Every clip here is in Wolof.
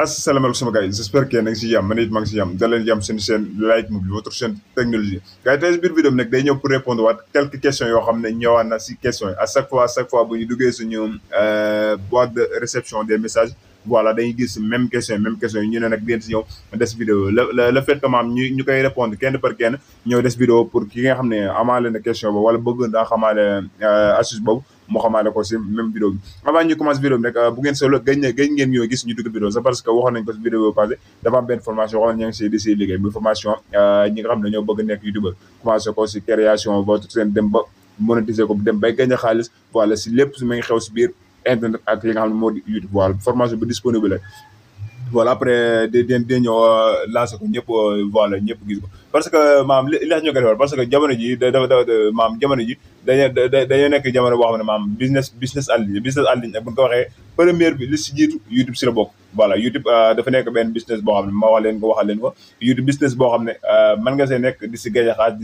asalaamaaleykum sama gars yi j'espère que yéen a ngi si jàmm man it maa ngi si jàmm dal leen jàmm seen chaîne Like Mobile votre chaîne technologie gars yi tey si biir vidéo bi nag day ñëw pour répondre waat quelques questions yoo xam ne ñëwaat na si questions yi à chaque fois bu ñu duggee suñu boîte de réception des messages voilà dañuy gis même question yi ñu ne nag ngeen si ñëw des vidéo le fait que maam ñu koy répondre kenn par kenn ñëw des vidéo pour ki nga xam ne amaale na question boobu wala bëgg daa xamaale astuce boobu moo xamaale ko si même vidéo bi avant ñu commence vidéo bi nag bu ngeen solo gëj ngeen ñoo gis ñu dugg vidéo c'est parce que waxoon nañ ko si vidéo passé dafa am benn formation waxoon ña ngi si di si liggéey muy formation ñi nga xam ne ñoo bëgg nekk youtubeur commencé ko si création votre seen dem ba monétiser ko dem bay gagné xaalis voilà si lépp su ma ngi xew si biir internet ak li nga xam ne moo di youtube voilà formation bi disponible la voilà après di ñëw lancé ko ñëpp voilà ñëpp gis ko parce que maam li tax ñu ko defal parce que jamono ji maam jamono ji dañoo nekk jamono boo xam ne maam business en ligne bu ñu ko waxee première bi li si jiitu YouTube si la bokk voilà YouTube dafa nekk benn business boo xam ne ma waxal leen ko YouTube business boo xam ne mën nga see nekk di si gañ a xaalis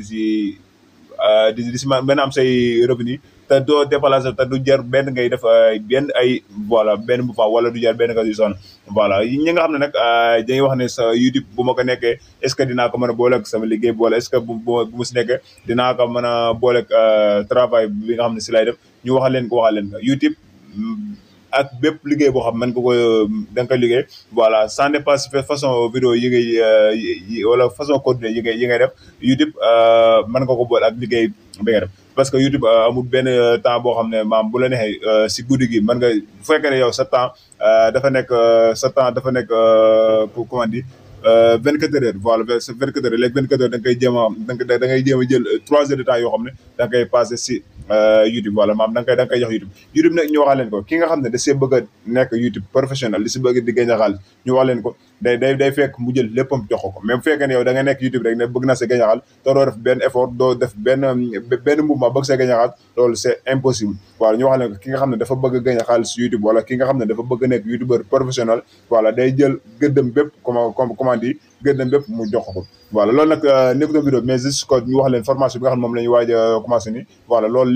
di si mën a am say revenu te doo déplacé te du jar benn ngay def benn ay voilà benn bu fa wala du jar benn nga si sonn voilà ñi nga xam ne nag dañuy wax ne sa YouTube bu ma ko nekkee est-ce que dinaa ko mën a booleeg sama liggéey wala est-ce que bu mu si nekkee dinaa ko mën a booleeg travail bi nga xam ne si lay def ñu waxal leen ko YouTube ak bépp liggéey boo xam mën nga ko da nga koy liggéey voilà sans dépasse façon vidéo yi ngay wala façon contenu yi ngay def YouTube mën nga ko boole ak liggéey bi nga def parce que YouTube amul benn temps boo xam ne maam bu la neexee si guddi gi mën nga bu fekkee ne yow sa temps dafa nekk pour comment dire 24 heures voilà 24 heures léegi 24 heures da nga koy jéem a da ngay jéem a jël 3 heures de temps yoo xam ne da nga koy passé si YouTube voilà maam da nga koy jox YouTube nag ñu waxal leen ko ki nga xam ne da see bëgg a nekk YouTube professionnel di si bëgg di gagné xaalis ñu wax leen ko day fekk mu jël léppam jox ko même bu fekkee ne yow da nga nekk YouTube rek ne bëgg na see gagné xaalis te doo def benn effort doo def benn mouvement bëgg see gagné xaalis loolu c'est impossible voilà ñu wax leen ko ki nga xam ne dafa bëgg a gagné xaalis YouTube wala ki nga xam ne dafa bëgg a nekk YouTubeur professionnel voilà day jël gëddëm bépp comment dire gëddëm bépp mu jox ko voilà loolu nag nekkutoon vidéo mais juste que ñu wax leen formation bi nga xam ne moom la ñu waaj a commencé nii voilà loolu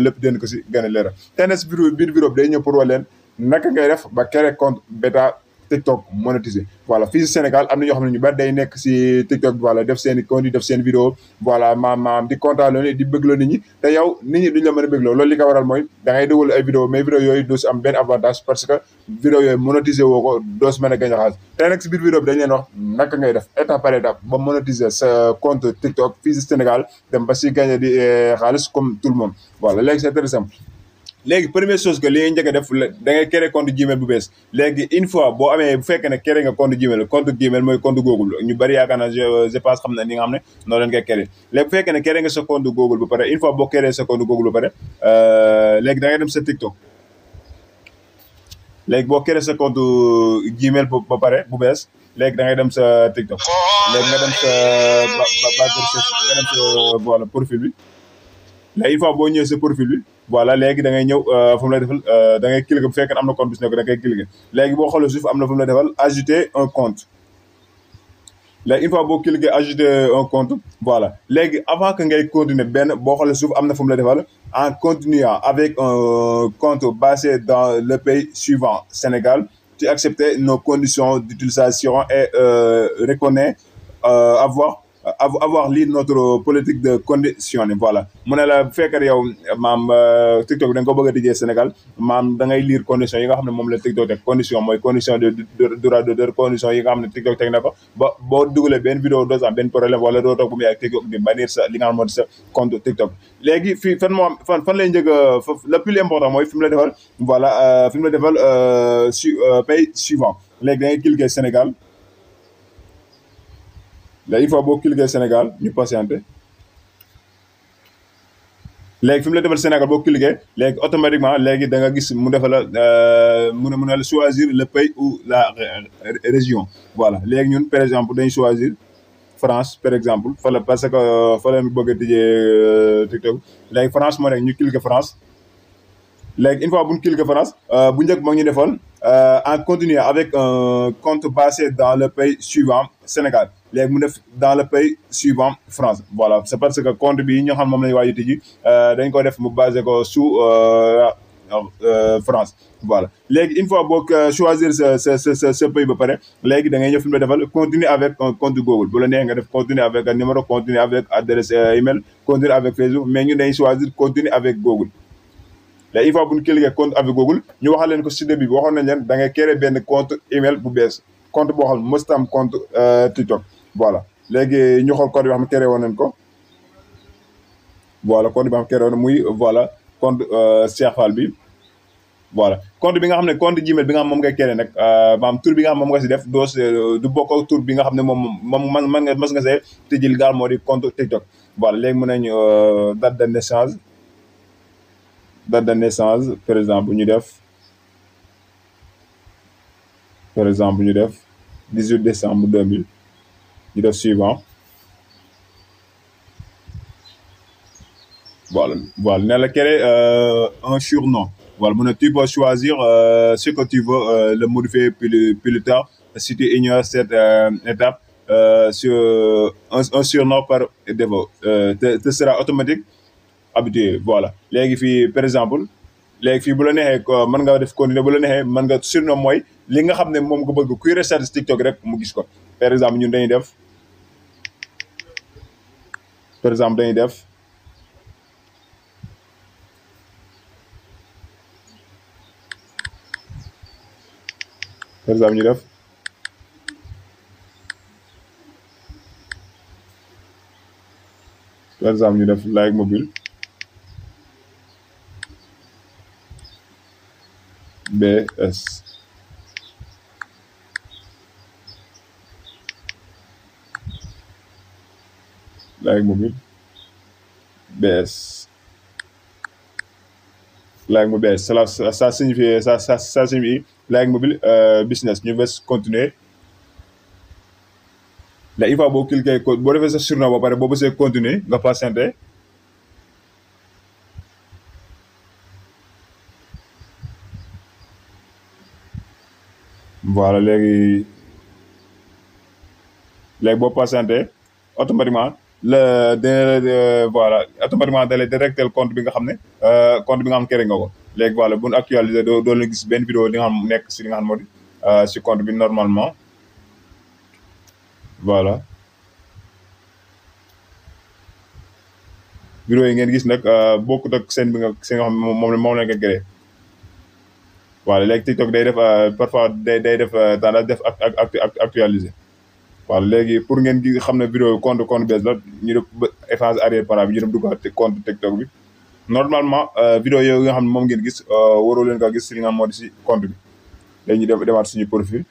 lépp dén ko si gën a leeral tey nag si biir vidéo bi day ñëw pour wax leen naka ngay def ba créer compte bêta TikTok monétisé voilà fii si Sénégal am na ñoo xam ne ñu bari day nekk si TikTok voilà def seen i compte def seen vidéo voilà maam di kontaan di bëggloo nit ñi te yow nit ñi duñ la mën a bëggloo loolu li ko waral mooy da ngay dugal ay vidéo mais vidéo yooyu doo si am benn avantage parce que vidéo yooyu monétisé woo ko doo si mën a gañ a xaalis tey nag si biir vidéo bi dañ leen wax naka ngay def étape par étape ba monétiser sa compte TikTok fii si Sénégal dem ba si gagné di xaalis comme tout le monde voilà léegi c'est très simple léegi première chose que li ngay njëkk a def da ngay créer compte Gmail bu bees léegi une fois boo amee bu fekkee ne créer nga compte Gmail mooy compte Google ñu bëri yaakaar naa je pense xam na ni nga xam ne noonu leen koy créer léegi bu fekkee ne créer nga sa compte Google ba pare une fois boo créer sa compte Google ba pare léegi da ngay dem sa TikTok léegi boo créer sa compte Gmail ba pare bu bees léegi da ngay dem sa TikTok léegi nga dem sa nga dem sa voilà profil bi léegi une fois boo ñëwee sa profil bi voilà léegi da ngay ñëw fu mu lay defal da ngay cliquer bu fekkee am na compte bis ne ko da ngay cliquer léegi boo xoolee suuf am na fu mu lay defal ajouter un compte léegi une fois boo cliquer ajouter un compte voilà léegi avant que ngay continuer benn boo xoolee suuf am na fu mu lay defal en continuant avec un compte basé dans le pays suivant Sénégal tu acceptes nos conditions d'utilisation et reconnais avoir lii notre politique de conditionné voilà mu ne la bu fekkee yow maam TikTok da nga ko bëgg a tijjee Sénégal maam da ngay lire conditions yi nga xam ne moom la TikTok teg condition mooy condition de durabilité condition yi nga xam ne TikTok teg na ko ba boo dugalee benn vidéo doo am benn problème wala doo toog bu mu yàgg TikTok di bannir sa li nga xam moo di sa compte TikTok léegi fii fan lay njëkk le plus important mooy fi mu la defal voilà fi mu la defal pays suivant léegi da ngay cliquer Sénégal léegi une fois boo cliquer Sénégal ñu patienté léegi fi mu la defal Sénégal boo cliquer léegi automatiquement léegi da nga gis mu defal la mu ne la choisir le pays ou la région voilà léegi ñun par exemple dañuy choisir France par exemple parce que fa la ñu bëgg a tijjee TikTok léegi France moo nekk ñu cliquer France léegi une fois bu ñu cliquer France bu njëkk moo ñu defoon en continuer avec un compte basé dans le pays suivant Sénégal léegi mu def dans le pays suivant France voilà c'est parce que compte bi ñoo xam moom la ñu waaj a tijji dañ ko def mu basé ko sous France. Voilà léegi une fois boo choisir sa pays ba pare léegi da ngay ñëw fi mu la defal continuer avec un compte Google bu la neex nga def continuer avec un numéro, continuer avec adresse email, continuer avec Facebook, mais ñu dañuy choisir continuer avec Google. léegi une fois bu ñu cliquer compte avec Google ñu waxal leen ko si début bi waxoon nañ leen da ngay créer benn compte email bu bees compte boo xam ne mosut am compte TikTok. voilà léegi ñu xool code bi xam ne créé woon nañ ko. voilà compte bi nga xam ne créé woon muy voilà compte Cheikh Fall bi. voilà compte bi nga xam ne compte Gmail bi nga xam moom ngay créé nag maanaam tur bi nga xam moom nga si def doo du bokk ak tur bi nga xam ne moom man nga mas nga see tëjil gaal moo di compte TikTok. voilà léegi mën nañu date de naissance par exemple ñu def 18 décembre 2000 ñu def suivant. voilà ne la créer un surnom. voilà maintenant tu peux choisir ce que tu veux le modifier plus tard si tu ignores cette étape sur un surnom par défaut te sera automatique habitué. voilà léegi fii par exemple léegi fii bu la neexee mën nga def continuer bu la neexee mën nga surnom mooy li nga xam ne moom nga bëgg kuy recherche TikTok rek mu gis ko. par exemple ñun dañuy def par exemple ñu def like mobile BS. like mobile BS. like mobile BS ça signifie ça signifie like mobile business. ñu bës continuer. là il faut boo cliquer boo defee sa surnom ba pare boo bësee continuer nga patienter. voilà léegi boo patienter automatiquement voilà automatiquement da lay directel compte bi nga xam ne compte bi nga xam créé nga ko. léegi voilà bu ñu actualiser doo leen gis benn vidéo li nga xam nekk si li nga xam moo di si compte bi normalement. voilà vidéo yi ngeen gis nag bokkut ak seen bi nga xam moom la nga créé. voilà léegi TikTok day def parfois day def tendance def actualiser. voilà léegi pour ngeen gi xam ne vidéo compte bees la ñu def efface arrière plan bi ñu dem duggaat compte TikTok bi. normalement vidéo yooyu nga xam ne moom ngeen gis waroo leen ko gis si li nga xam moo di si compte bi. léegi ñu demaat suñu profil.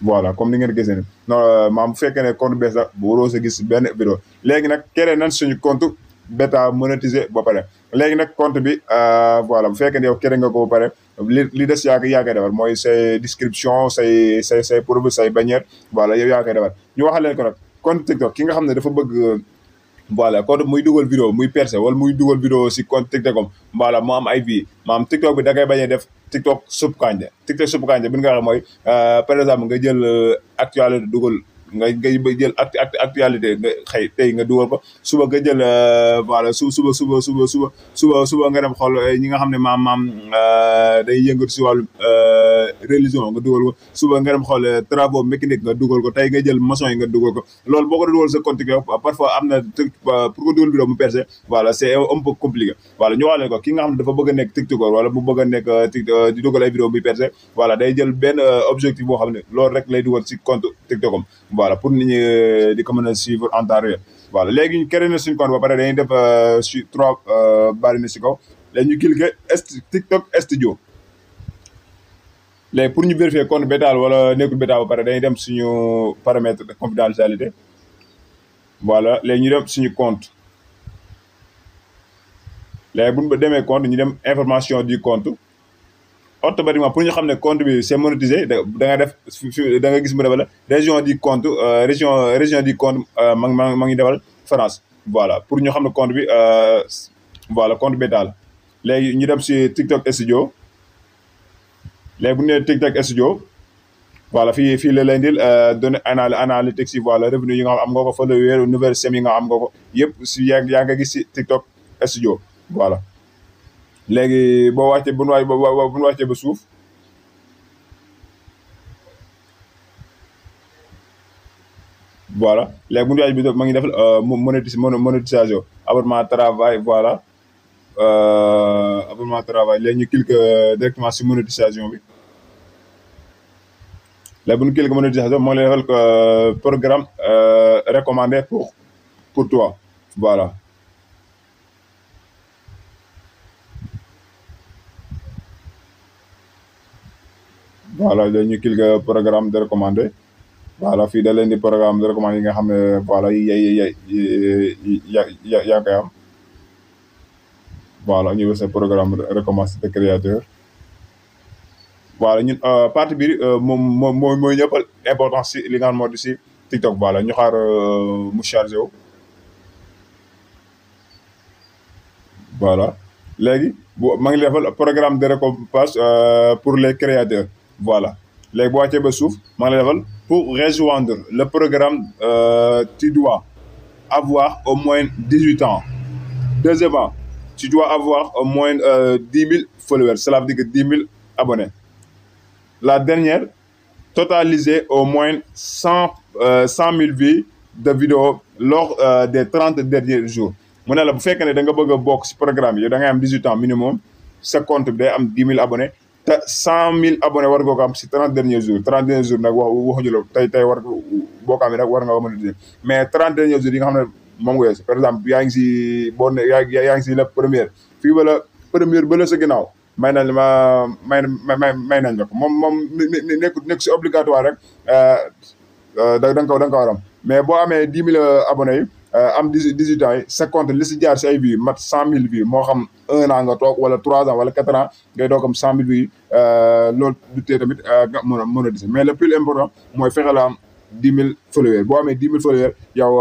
voilà comme ni ngeen gisee ne non maam bu fekkee ne compte bees la bu waroo sa gis benn vidéo. léegi nag créé nañ suñu compte bêta monétisé ba pare. léegi nag compte bi voilà bu fekkee ne yow créé nga ko ba pare li des yaa koy defar mooy say description say profil say bannière. voilà yow yaa koy defar ñu waxal leen ko nag compte TikTok ki nga xam ne dafa bëgg. voilà compte muy dugal vidéo muy percé wala muy dugal vidéo si compte TikTok am voilà mu am ay vie maam TikTok bi da ngay bañ a def TikTok supp kanja. TikTok supp kanja bi nga xam mooy par exemple nga jël actualité dugal nga jël actualité nga xëy tey nga dugal ko suba nga jël voilà suba nga dem xool ñi nga xam ne maam day yëngatu si wàllu religion nga dugal ko suba nga dem xool travaux mécanique nga dugal ko tey nga jël maçon yi nga dugal ko. loolu boo ko dugal sa compte parfois am na pour nga dugal vidéo mu percé voilà c'est un peu compliqué. voilà ñu waxale ko ki nga xam ne dafa bëgg a nekk TikToker wala bu bëgg a nekk di dugal ay vidéo muy percé voilà day jël benn objectif boo xam ne loolu rek lay dugal si compte TikTok am. voilà pour nit ñi di ko mën a suivre en temps réel. voilà léegi ñu créé na suñu compte ba pare dañuy def si 3 bari na si kaw léegi ñu cliquer TikTok studio. léegi pour ñu vérifier compte bétal wala nekkul bétal ba pare dañuy dem suñu paramètre de confidentialité. voilà léegi ñu dem suñu compte. léegi bu ñu demee compte ñu dem information du compte. automatiquement pour ñu xam ne compte bi c'est monétisé da nga def da nga gis mu defal la région du compte région du compte ma ngi defal France. voilà pour ñu xam ne compte bi voilà compte bétal. léegi ñu dem si TikTok studio. léegi bu ñu nee TikTok studio voilà fii la leen dil données analytics yi voilà revenu yi nga xam am nga ko fa la weer nouvelle sem yi nga am nga ko yëpp si yaa nga gis si TikTok studio voilà. léegi boo wàccee bu ñu wàccee ba suuf voilà léegi bu ñu wàccee bi ma ngi def monétisation abonnement travail voilà abonnement travail léegi ñu cliquer directement si monétisation bi. léegi bu ñu cliquer monétisation moo lay defal programme recommandé pour toi voilà. voilà léegi ñu cliquer programme de recommandé voilà fii da leen di programme de recommandé yi nga xam ne voilà yaa koy am voilà ñu wër sa programme recommandé de créateur. voilà ñun partie bi moom mooy ñëppal importance si li nga xam moo di si TikTok voilà ñu xaar mu chargé wu voilà. léegi ma ngi defal programme de récompense pour les créateurs voilà. léegi boo wàccee ba suuf ma ngi defal pour rejoindre le programme tu dois avoir au moins 18 ans. Deuxièmement, tu dois avoir au moins 10 000 followers, cela veut dire que 10 000 abonnés. La dernière, totaliser au moins 100 000 vues de vidéos lors des 30 derniers jours. mu ne la bu fekkee ne da nga bëgg a bokk si programme yi yow da ngay am 18 ans minimum sa compte bi day am 10 000 abonnés te 100 000 abonnés war nga ko am si 30 derniers jours 30 derniers jours nag waxuñu la tey war boo ko amee nag war nga ko mën a mais 30 derniers jours yi nga xam ne moom nga weesu par exemple yaa ngi si boo ne yaa ngi si la première fii ba la première ba la sa ginnaaw may nañ ma may nañ la ko moom nekk si obligatoire rek da nga ko war am mais boo amee 10 000 abonnés yi am 18 ans yi sa compte li si jaar si ay vues mat 100 000 vues moo xam 1 an nga toog wala 3 ans wala 4 ans ngay doog am 100 000 vues loolu du tee tamit nga mën a mais le plus important mooy fexe la am 10 000 followers boo amee 10 000 followers yow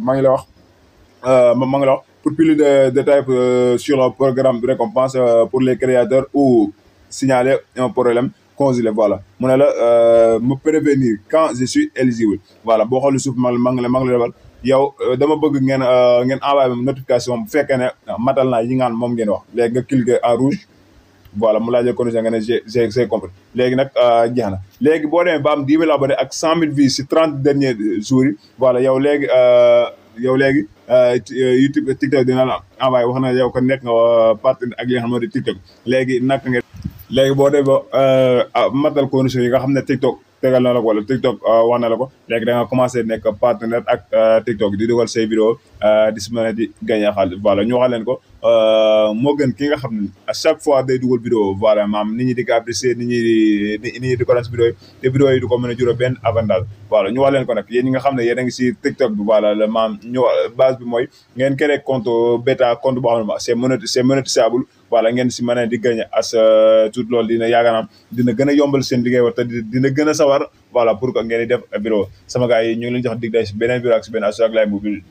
maa ngi la wax ma ngi la wax pour plus de détails sur le programme de récompense pour les créateurs ou signaler un problème consulé voilà mu ne la me prévenir quand je suis éligible voilà boo xoolee suuf ma ngi la defal yow dama bëgg ngeen envoyé notification bu fekkee ne matal naa yi nga xam moom ngeen wax léegi nga cliquer en rouge voilà mu laajee condition nga ne j'ai compris léegi nag jeex na léegi boo demee ba am 10 000 abonnés ak 100 000 vues si 30 derniers jours yi voilà yow léegi YouTube TikTok dina la envoyé wax na yow ko nekk nga partenaire ak li nga xam ne di TikTok léegi naka nga léegi boo demee ba matal condition yi nga xam ne TikTok tegal na la ko wala TikTok wax na la ko léegi da nga commencé nekk partenaire ak TikTok di dugal say vidéo di si mën a di gagné xaalis voilà ñu waxal leen ko moo gën ki nga xam ne à chaque fois day dugal vidéo voilà maam nit ñi di ko apprécier nit ñi di ko daan si vidéo yi te vidéo yi du ko mën a juróom benn avantage voilà ñu wax leen ko nag yéen ñi nga xam ne yéen a ngi si TikTok bi voilà le maam ñu base bi mooy ngeen créé compte bêta compte boo xam ne c'est monétisable voilà ngeen si mën a di gagné as tout loolu dina yaakaar naa dina gën a yombal seen liggéey wax te dina gën a sawar voilà pour que ngeen di def vidéo sama gars yi ñu ngi leen jox dig day si beneen vidéo ak si beneen ak lay mobile